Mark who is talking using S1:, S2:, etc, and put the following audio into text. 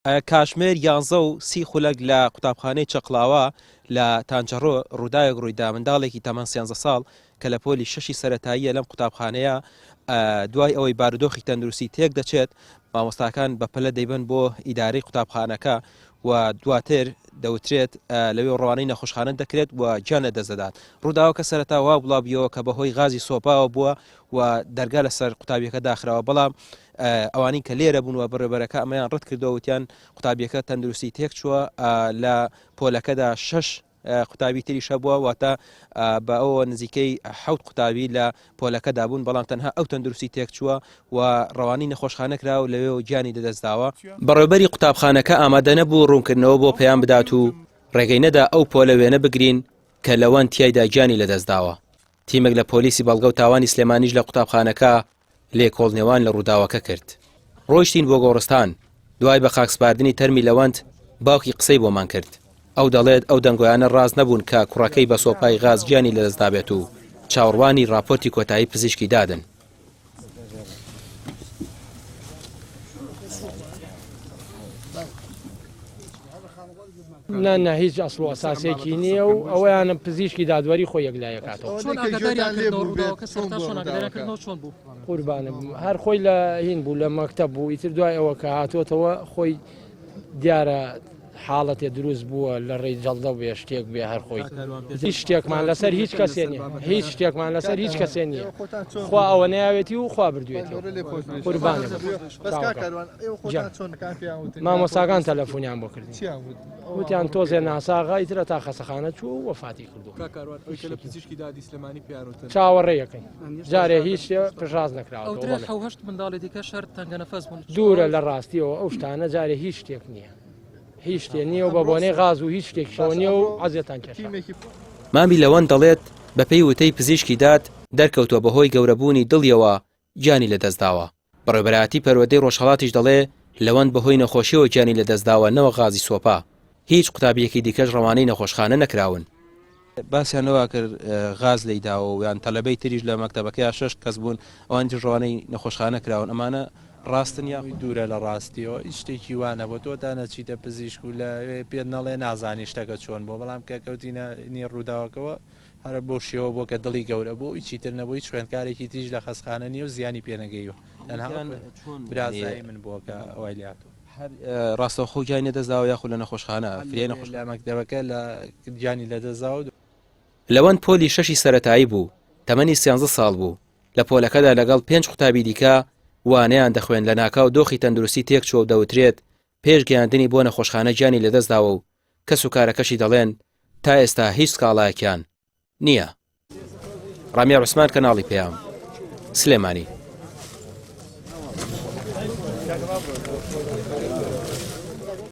S1: کاتژمێر یانزە و سی خولەک لە قوتابخانەی چەقڵاوە لە تانجەڕۆ ڕووداوێک ڕوویدا، منداڵێکی تەمەن سیانزە ساڵ کە لە پۆلی شەشی سەرەتاییە لەم قوتابخانەیە دوای ئەوەی بارودۆخی تەندروستی تێک دەچێت مامۆستاکان بەپەلە دەیبەن بۆ ئیدارەی قوتابخانەکە و دواتر دەوترێت لەوێ ڕەوانەی نەخۆشخانە دەکرێت و گیان لەدەست دەدات. ڕووداوەکە سەرەتا وا بڵاوبوویەوە کە بەهۆی غازی سۆپاوە بووە و دەرگا لەسەر قوتابیەکە داخراوە، بەڵام ئەوانەی کە لێرە بوون و بەڕێوبەرەکە ئەمەیان ڕەت کردەوە وتیان قوتابیەکە تەندروستی تێکچووە لە پۆلەکەدا شەش قوتابی تریش هەبووە واتە بە ئەوە نزیکەی حەوت قوتابی لە پۆلەکەدا بوون بەڵام تەنها ئەو تەندروستی تێکچووە و ڕەوانی نەخۆشخانە کرا و لەوێ گیانی لەدەستداوە. بەڕێوبەری قوتابخانەکە ئامادە نەبوو ڕوونکردنەوە بۆ پەیام بدات و ڕێگەی نەدا ئەو پۆلە وێنە بگرین کە لەوەند تیایدا گیانی لەدەستداوە. تیمێک لە پۆلیسی بەڵگە و تاوانی سلێمانیش لە قوتابخانەکە لێکۆڵنەوان لە ڕووداوەکە کرد. ڕۆیشتین بۆ گۆڕستان، دوای بە خاکسپاردنی تەرمی لەوەند، باوکی قسەی بۆمان کرد. ئەو دەڵێت ئەو دەنگۆیانە ڕاست نەبوون کە کوڕەکەی بە سۆپای غاز گیانی لەدەستدابێت و چاوەڕوانی ڕاپۆرتی کۆتایی پزیشکی دادن.
S2: نا نا هیچ ئەسڵ و ئەساسێکی نییە و ئەوەیانە پزیشکی دادوەری خۆی یەکلایەکاتەوە قوربانە هەر خۆی لە هین بوو لە مەکتب بوو ئیتر دوای ئەوە کە هاتووەتەوە خۆی دیارە حاڵەتێ دروست بووە لە ڕێی جەڵدە بێ شتێک بێ هەر خۆی هیچ شتێکمان لەسەر هیچ کەسێ نیە هیچ شتێکمان لەسەر هیچ کەسێ نییە خوا ئەوە ناوێتی و خوا بردوێتی قوربانە مامۆساکان تەلەفۆنیان بۆ کردین وتیان تۆزێ ناساغا ئیترە تا خەسەخانە چوو و وەفاتی کردو چاوەڕێیەکەین جارێ هیچ پشڕاست نەکراوە دوورە لە ڕاستیەوە ئەو شتانە جارێ هیچ شتێک نییە هیچ شتێ نییە و بە بۆنەی غاز و هیچ شتێکیشەوە نییە و عەزێتان کێشا.
S1: مامی لەوەند دەڵێت، بەپێی وتەی پزیشکی داد، دەرکەوتووە بەهۆی گەورەبوونی دڵیەوە گیانی لەدەستداوە. بەڕێوەبەرایەتی پەروەردەی ڕۆژهەڵاتیش دەڵێ، لەوەند بەهۆی نەخۆشیەوە گیانی لەدەستداوە نەوەک غازی سۆپا. هیچ قوتابییەکی دیکەش ڕەوانەی نەخۆشخانە نەکراون. باسیان لەوە کرد غاز لێی داوە و یان تەلەبەی تریش لە مەکتەبەکەیا شەش کەس بوون ئەوانی تریش ڕەوانەی نەخۆشخانە کراون ئەمانە ڕاستن یاخود؟
S3: دوورە لە ڕاستیەوە هیچ شتێکی وا نەبووە تۆ تا نەچیتە پزیشک و لەوێ پێت نەڵێ نازانی شتەکە چۆن بووە بەڵام کە کەوتینە نێو ڕووداوەکەوە هەر بەو شێوە بووە کە دڵی گەورە بووە و هیچی تر نەبووە هیچ خوێندکارێکی تریش لە خەستخانە نییە و زیانی پێ نەگەیوە تەنها برازای من بووە کە وای لێ هاتووە.
S1: هەر ڕاستەوخۆ گیانی لەدەستداوە یاخود لە نەخۆشخانە فریای نەخۆش.
S3: لە مەکتەبەکە لە گیانی لەدەستداوە.
S1: لەوەند پۆلی شەشی سەرەتایی بوو، تەمەنی سیانزە ساڵ بوو، لە پۆلەکەدا لەگەڵ پێنج قوتابی دیکە وانەیان دەخوێند لەناکاو دۆخی تەندروستی تێکچووە و دەوترێت پێش گەیاندنی بۆ نەخۆشخانە گیانی لەدەستداوە و کەسوکارەکەشی دەڵێن تا ئێستا هیچ سکاڵایەکیان نییە. ڕامیار عوسمان کەناڵی پەیام سلێمانی.